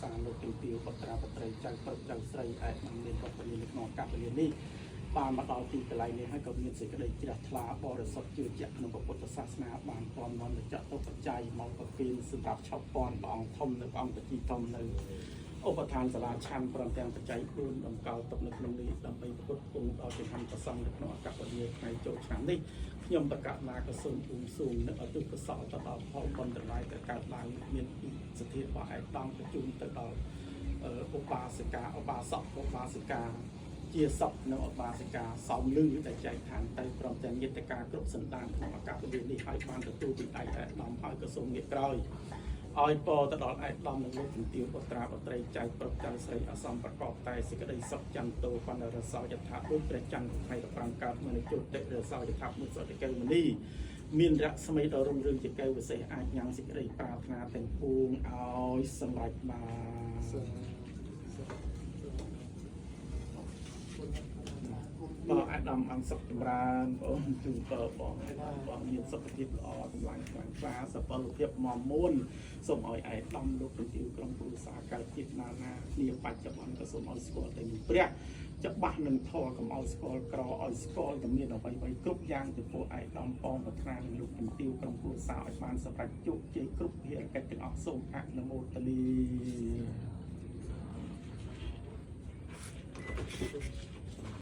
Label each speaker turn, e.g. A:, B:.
A: សារលោកជំទាវបុត្រាបុត្រីចៅប្រុសចៅស្រីឯកឧត្តមមានវត្តមាននៅក្នុងឱកាសវេលានេះបានមកដល់ទីកន្លែងនេះហើយក៏មានសេចក្តីជ្រះថ្លាបរិសុទ្ធជឿជាក់ក្នុងព្រះពុទ្ធសាសនាបានពំនាំទៅចតុបច្ច័យមកប្រគេនសម្រាប់ឆោបពន់ព្រះអង្គធំនៅព្រះអង្គបជីធំនៅឧបឋានសាលាឆាន់ព្រមទាំងបច្ច័យ4តម្កល់ទុកនៅក្នុងនេះដើម្បីផ្គត់ផ្គង់ដល់ចង្ហាន់ប្រសង់នៅក្នុងឱកាសវេលាថ្ងៃចូលឆ្នាំនេះខ្ញុំប្រកាសណាក៏សូមបួងសួងនិងឧទ្ទិសកុសលទៅដល់ផលបុណ្យទាំងឡាយដែលកើតឡើងមានពីសទ្ធារបស់ឯកឧត្តមបញ្ជូនទៅដល់ឧបាសិកាឧបាសកឧបាសិកាជាសុខនិងឧបាសិកាសោមលឺដែលចែកឋានទៅព្រមទាំងញាតិការគ្រប់សន្តានក្នុងឱកាសវេលានេះឲ្យបានទទួលពីដៃឯកឧត្តមហើយក៏សូមងាកក្រោយឲ្យពរទៅដល់ឯកឧត្តមនិងលោកជំទាវបុត្រាបុត្រីចៅប្រុសចៅស្រីអសមប្រកបតែសេចក្តីសុខចន្ទោបណ្ណរសោយថាដូចព្រះច័ន្ទថ្ងៃ15កើតមនិជោតិរសោយថាមុសតិកេវមនីមានរស្មីដ៏រុងរឿងជាកែវវិសេសអាចញ៉ាំងសេចក្តីប្រាថ្នាទាំងពួងឲ្យសម្រេចបាន បើអាដាមអង្គសុខចម្រើនបងជូនពរបងឲ្យបងមានសុខភាពល្អកម្លាំងខ្លាំងក្លាសពលភាពមាំមួនសូមឲ្យឯកឧត្តមលោកជំទាវក្រុមគ្រួសារកើតជាតិណានានាបច្ចុប្បន្នក៏សូមឲ្យស្គាល់តែនឹងព្រះច្បាស់នឹងធម៌កុំឲ្យស្គាល់ក្រឲ្យស្គាល់តែមានអ្វីៗគ្រប់យ៉ាងចំពោះឯកឧត្តមបងប្រាថ្នានឹងលោកជំទាវក្រុមគ្រួសារឲ្យបានសម្រេចជោគជ័យគ្រប់ភារកិច្ចទាំងអស់សូមអនុមោទនា។